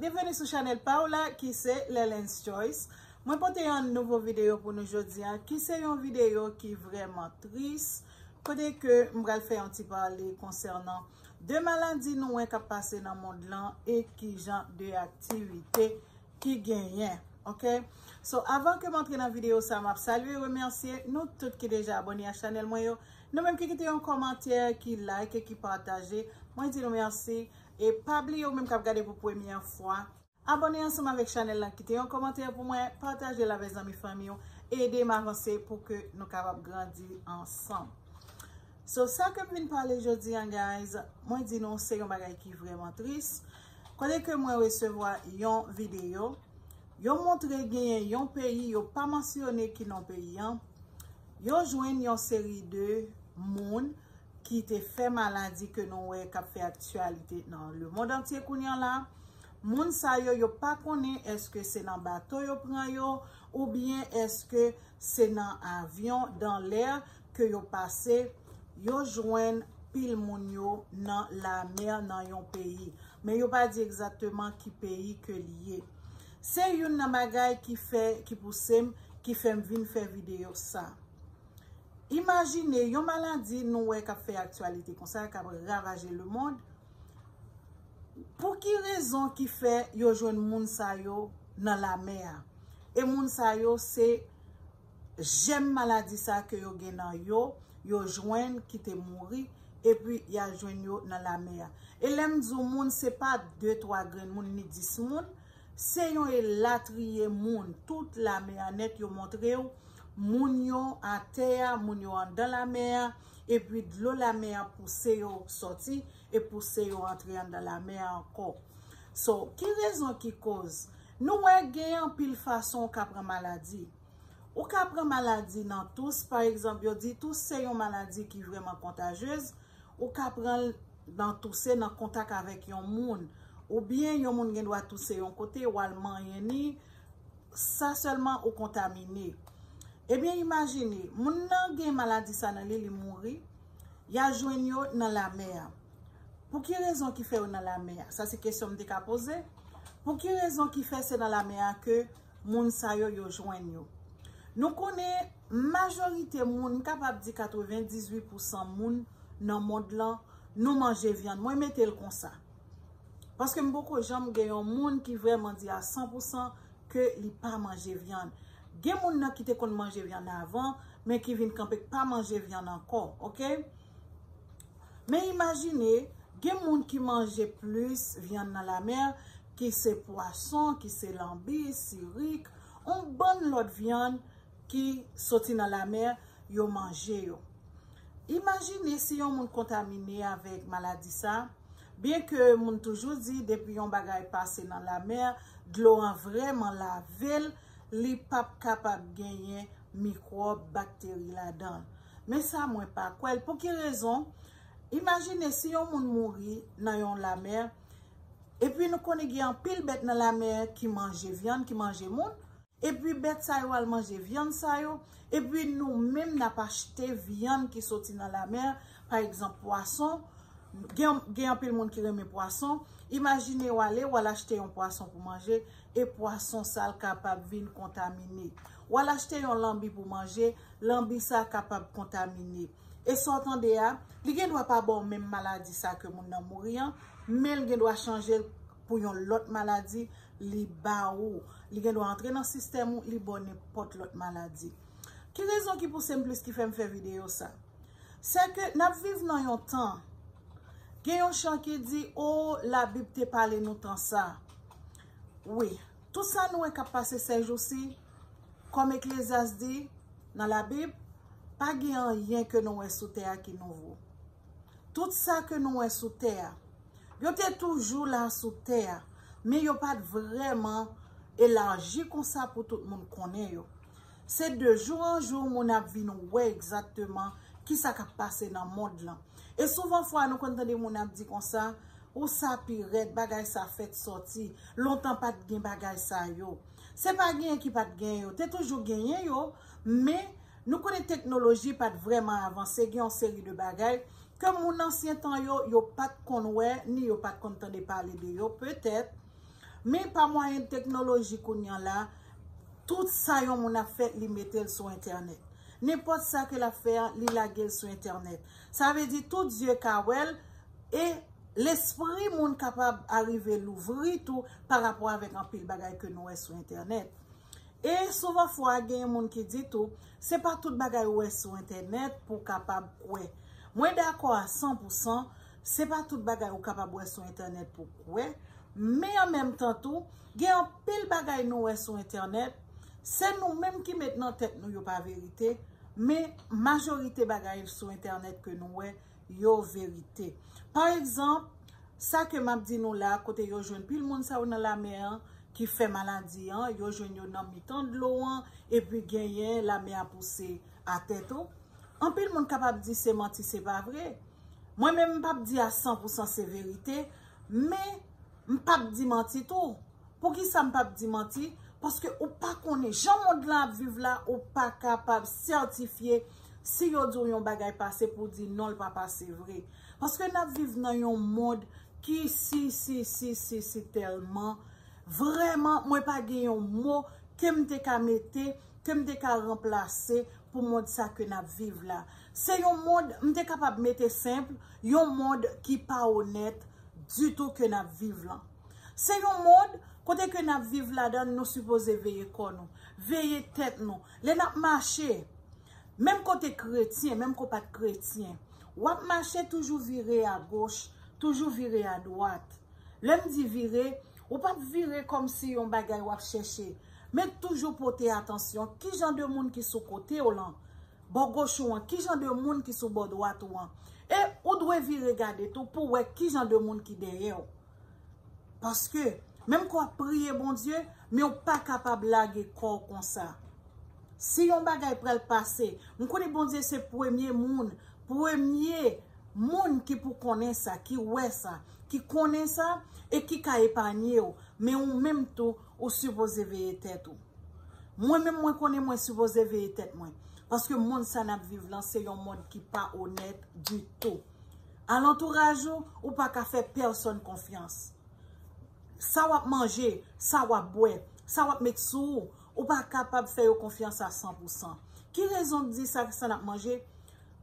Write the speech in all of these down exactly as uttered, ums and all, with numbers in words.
Byenveni sou chanèl pa w la ki se Lelens Choice. Mwen pote yon nouvo videyo pou nou jodi a, ki se yon videyo ki vrèman tris, kote ke m pral fè yon ti pale konsènan de maladi nou wè k ap pase nan mond lan e ki jan de aktivite ki genyen. Ok? So, avan ke m antre nan videyo sa, m ap salye e remèsye nou tout ki deja abòne a chanèl mwen yo. Nou menm ki kite yon kòmantè, ki like e ki pataje, mwen di nou mèsi. E pa bliye ou menm k ap gade pou premyè fwa, abòne ansanm avèk chanèl la, kite yon kòmantè pou mwen, pataje l avèk zanmi fanmi w, ede m avanse pou ke nou kapab grandi ansanm. So, sa ke m vin pale jodi a, guys, mwen di nou se yon bagay ki vrèman tris. Kote ke mwen resevwa yon videyo, yo montre genyen yon peyi, yo pa mansyone ki non peyi an, yo jwenn yon seri de moun ki te fè maladi ke nou wè k ap fè aktyalite nan lemonn antye kounye a la. Moun sa yo, yo pa konnen èske se nan bato yo pran yo, oubyen èske se nan avyon, dans l'air, ke yo pase, yo jwenn pil moun yo nan lamè nan yon peyi. Men yo pa di egzakteman ki peyi ke li ye. Se youn nan bagay ki fè, ki pouse m, ki fè m vin fè videyo sa. Imajine yon maladi nou wè k ap fè aktyalite konsa, k ap ravaje lemonn. Pou ki rezon ki fè yo jwenn moun sa yo nan lamè a? E moun sa yo se jèm maladi sa ke yo gen nan yo, yo jwenn ki te mouri, epi y al jwenn yo nan lamè a. E lè m di w moun, se pa de, twa grenn moun, ni dis moun, se yon elatriye moun. Tout lamè a nèt yo montre w, moun yo atè a, moun yo anndan lamè a, epi dlo lamè a pouse yo sòti, e pouse yo antre anndan lamè a ankò. So, ki rezon ki koz? Nou wè gen anpil fason w ka pran maladi. Ou ka pran maladi nan tous, pa egzanp, yo di tous se yon maladi ki vrèman kontajyez, ou ka pran l nan touse nan kontak avèk yon moun, oubyen yon moun gen dwa touse yon kote, w al manyen ni, sa sèlman ou kontamine. Ebyen, imajine, moun nan gen maladi sa nan li, li mouri, y a jwenn yo nan lamè a. Pou ki rezon ki fè yo nan lamè a? Sa se kesyon m te ka poze. Pou ki rezon ki fè se nan lamè a ke moun sa yo, yo jwenn yo? Nou konnen majorite moun, m kapab di katrevendizuit pousan moun nan mond lan, nou manje vyann. Mwen mete l konsa. Paske m poko janm gen yon moun ki vrèman di a san pousan ke li pa manje vyann. Gen moun nan ki te konn manje vyann avan, men ki vin kanpe k pa manje vyann ankò, ok? Men imajine, gen moun ki manje plis vyann nan lamè, ki se pwason, ki se lanbi, sirik, yon bann lòt vyann ki soti nan lamè, yo manje yo. Imajine si yon moun kontamine avèk maladi sa, byen ke moun toujou di depi yon bagay pase nan lamè, dlo an vrèman lave l, li p ap kapab genyen mikwòb, bakteri ladan l. Men sa mwen pa kwè l. Pou ki rezon? Imajine si yon moun mouri nan yon lamè, epi nou konnen gen anpil bèt nan lamè ki manje vyann, ki manje moun, epi bèt sa yo al manje vyann sa yo, epi nou menm n ap achte vyann ki soti nan lamè, pa egzanp pwason, gen, gen anpil moun ki renmen pwason, imajine w ale, w al achte yon pwason pou manje, e pwason sa l kapab vin kontamine. W al achte yon lanbi pou manje, lanbi sa kapab kontamine. E sa w tande a, li gen dwa pa ba w menm maladi sa ke moun nan mouri an, men l gen dwa chanje l pou yon lòt maladi, li ba ou. Li gen dwa antre nan sistèm ou, li ba w nenpòt lòt maladi. Ki rezon ki pouse m plis ki fè m fè videyo sa? Se ke n ap viv nan yon tan. Gen yon chan ki di, o, Labib te pale nou tan sa. Wi, tout sa nou wè k ap pase sèjousi, kòm Eklezyas di nan Labib, pa gen anyen ke nou wè sou tè a ki nouvo. Tout sa ke nou wè sou tè a, yo te toujou la sou tè a, men yo pa t vrèman elaji konsa pou tout moun konnen yo. Se de jou an jou moun ap vin wè egzakteman kisa k ap pase nan mond lan. E souvan fwa nou konn tande moun ap di konsa, ou sa pi rèd, bagay sa fèk sòti, lontan pa t gen bagay sa yo. Se pa genyen ki pa t genyen yo, te toujou genyen yo, men nou konnen teknoloji pa t vrèman avanse, gen yon seri de bagay ke moun ansyen tan yo, yo pa t konn wè, ni yo pa t konn tande pale de yo, petèt. Men pa mwayen teknoloji kounye a la, tout sa yon moun ap fè, li mete l sou entènèt. Nenpòt sa ke l ap fè a, li lage l sou entènèt. Sa vle di tout zye ka wè l, e lespri moun kapab arive louvri tou pa rapò avèk anpil bagay ke nou wè sou entènèt. E souvan fwa, gen moun ki di tou, se pa tout bagay ou wè sou entènèt pou w kapab kwè. Mwen dakò a san pou san, se pa tout bagay ou kapab wè sou entènèt pou kwè, men an menm tan tou, gen anpil bagay nou wè sou entènèt, se nou menm ki met nan tèt nou yo pa verite, men majorite bagay sou entènèt ke nou wè, yo verite. Pa egzanp, sa ke m ap di nou la, kote yo jwenn pil moun sa yo nan lamè an, ki fè maladi an, yo jwenn yo nan mitan dlo an, epi genyen lamè a pouse atè tou. Anpil moun kapab di se manti, se pa vre. Mwen menm, m p ap di a san pou san se verite, men m p ap di manti tou. Poukisa m p ap di manti? Paske ou pa konnen jan mond lan ap viv la, ou pa kapab sètifye si yo di w yon bagay pase pou w di non, l pa pase vre. Paske n ap viv nan yon mond ki si, si, si, si, si tèlman. Vrèman, mwen pa gen yon mo ke m te ka mete, ke m te ka ranplase pou mond sa ke n ap viv la. Se yon mond, m te kapab mete senp, yon mond ki pa onèt ditou ke n ap viv lan. Se yon mond kote ke n ap viv ladan, nou sipoze veye kò nou, veye tèt nou. Lè n ap mache, menm kote kretyen, menm ko pa t kretyen, w ap mache toujou vire agoch, toujou vire adwat. Lè m di vire, ou p ap vire kòmsi yon bagay w ap chèche, men toujou pote atansyon ki jan de moun ki sou kote w lan, bò goch ou an, ki jan de moun ki sou bò dwat ou an. E ou dwe vire gade tou pou w wè ki jan de moun ki dèyè w. Paske, menm ke w ap priye Bondye, men w pa kapab lage kò w konsa. Si yon bagay pral pase, m konnen Bondye se premye moun, premye moun ki pou konnen sa, ki wè sa, ki konnen sa, e ki ka epanye w. Men ou menm tou, ou sipoze veye tèt ou. Mwen menm, mwen konnen mwen sipoze veye tèt mwen. Paske mond sa n ap viv lan, se yon mond ki pa onèt ditou. Alantouraj ou, ou pa ka fè pèsonn konfyans. Sa w ap manje, sa w ap bwè, sa w ap met sou ou, ou pa kapab fè yo konfyans a san pou san. Ki rezon k di sa, sa n ap manje?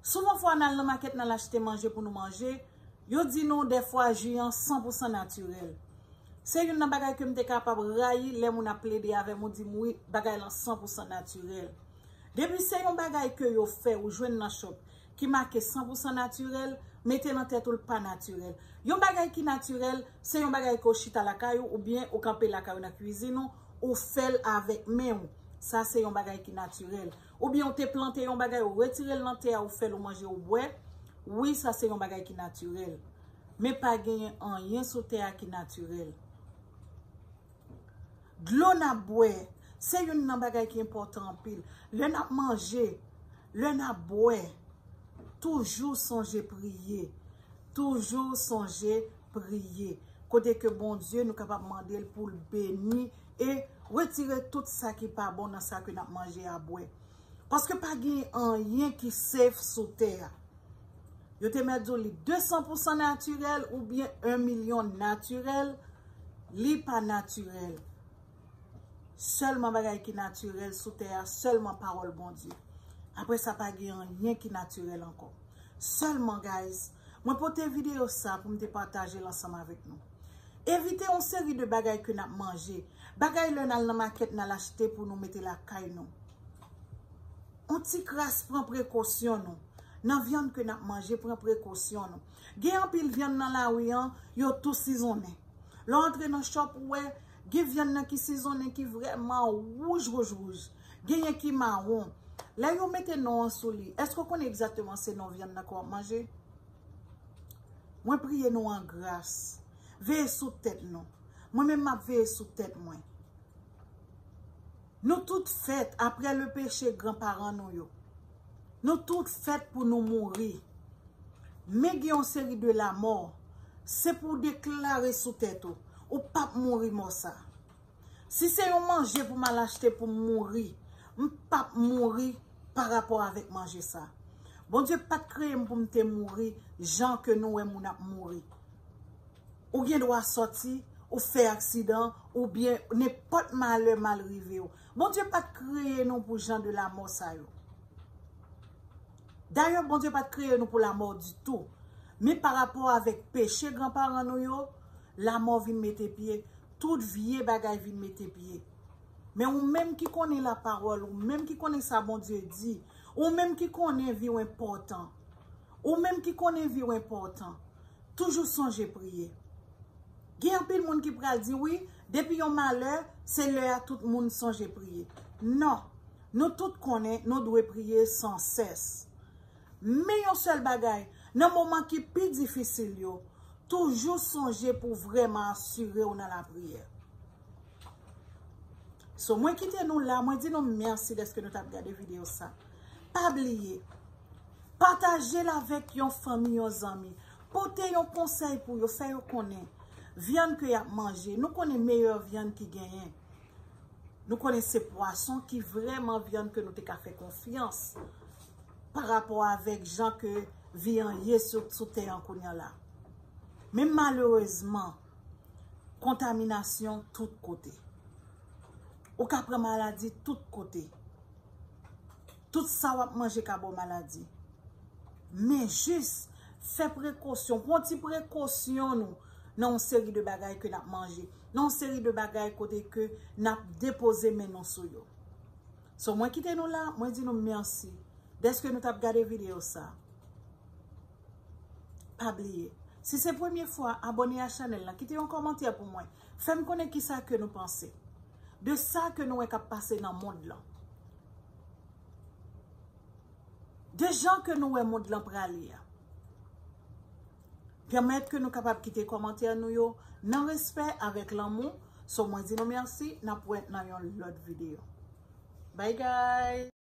Souvan fwa, n al nan makèt, n al achte manje pou nou manje, yo di nou dèfwa ji an san pou san natirèl. Se youn nan bagay ke m te kapab rayi lè moun ap plede avè m, ou di m, wi, bagay lan san pou san natirèl. Depi se yon bagay ke yo fè, ou jwenn nan shop, ki make san pou san natirèl, mete nan tèt ou l pa natirèl. Yon bagay ki natirèl, se yon bagay ke w chita lakay ou, oubyen ou kanpe lakay ou nan kwizin ou, ou fè l avèk men w. Sa se yon bagay ki natirèl. Oubyen ou te plante yon bagay, ou retire l nan tè a, ou fè l, ou manje, ou bwè. Wi, sa se yon bagay ki natirèl. Men pa genyen anyen sou tè a ki natirèl. Dlo n ap bwè, se youn nan bagay ki enpòtan anpil. Lè n ap manje, lè n ap bwè, toujou sonje priye. Toujou sonje priye. Kote ke Bondye, nou kapab mande l pou l beni e retire tout sa ki pa bon nan sa ke n ap manje a bwè. Paske pa gen anyen ki safe sou tè a. Yo te mèt di w li de san pou san natirèl oubyen en milyon natirèl, li pa natirèl. Sèlman bagay ki natirèl sou tè a, sèlman pawòl Bondye. Apre sa, pa gen anyen ki natirèl ankò. Sèlman, guys, mwen pote videyo sa pou m te pataje l ansanm avèk nou. Evite yon seri de bagay ke n ap manje. Bagay lè n al nan makèt, n al achte pou nou mete lakay nou. On ti kras pran prekosyon nou. Nan vyann ke n ap manje, pran prekosyon nou. Gen anpil vyann nan lari an, yo tou sizonnen. Lè w antre nan shop, ou wè, gen vyann nan ki sizonnen, ki vrèman wouj, wouj, wouj. Genyen ki mawon. Lè yo mete non an sou li, èske w konnen egzakteman se non vyann nan ke w ap manje? Mwen priye nou an gras. Veye sou tèt nou. Mwen menm, m ap veye sou tèt mwen. Nou tout fèt, après le péché, granparan nou yo. Nou tout fèt pou nou mouri. Men gen yon seri de lamò. Se pou w deklare sou tèt ou. Ou p ap mouri mò sa. Si se yon manje pou m al achte pou m mouri, m p ap mouri pa rapò avèk manje sa. Bondye pa t kreye m pou m te mouri jan ke nou wè moun ap mouri. Ou gen dwa sòti, ou fè aksidan, oubyen nenpòt malè mal rive w. Bondye pa t kreye nou pou jan de lamò sa yo. Dayè, Bondye pa t kreye nou pou lamò ditou. Men pa rapò avèk peche granparan nou yo, lamò vin mete pye, tout vye bagay vin mete pye. Men ou menm ki konnen lapawòl, ou menm ki konnen sa Bondye di, ou menm ki konnen vi w enpòtan, ou menm ki konnen vi w enpòtan, toujou sonje priye. Gen anpil moun ki pral di, "Wi, depi yon malè, se lè a tout moun sonje priye." Non, nou tout konnen nou dwe priye san sès. Men yon sèl bagay, nan moman ki pi difisil yo, toujou sonje pou vrèman asire w nan lapriyè. So, mwen kite nou la, mwen di nou mèsi dèske nou t ap gade videyo sa. Pa bliye, pataje l avèk yon fanmi, yon zanmi. Pote yon konsèy pou yo, fè yo konnen vyann ke y ap manje. Nou konnen meyè vyann ki genyen. Nou konnen se pwason ki vrèman vyann ke nou te ka fè konfyans pa rapò avèk jan ke vi an ye sou, sou tè an kounye a la. Men malerezman, kontaminasyon tout kote. Ou ka pran maladi tout kote. Tout sa w ap manje ka ba w maladi. Men jis fè prekosyon, pran ti prekosyon nou nan yon seri de bagay ke n ap manje, nan yon seri de bagay kote ke n ap depoze men nou sou yo. So, mwen kite nou la, mwen di nou mèsi dèske nou t ap gade videyo sa. Pa bliye, si se premye fwa, abòne a chanèl la, kite yon kòmantè pou mwen. Fè m konnen kisa ke nou panse de sa ke nou wè k ap pase nan mond lan. De jan ke nou wè mond lan prale a. Pèmèt ke nou kapab kite kòmantè nou yo nan respè, avèk lanmou. So, mwen di nou mèsi, n ap wè nan yon lòt videyo. Bye guys!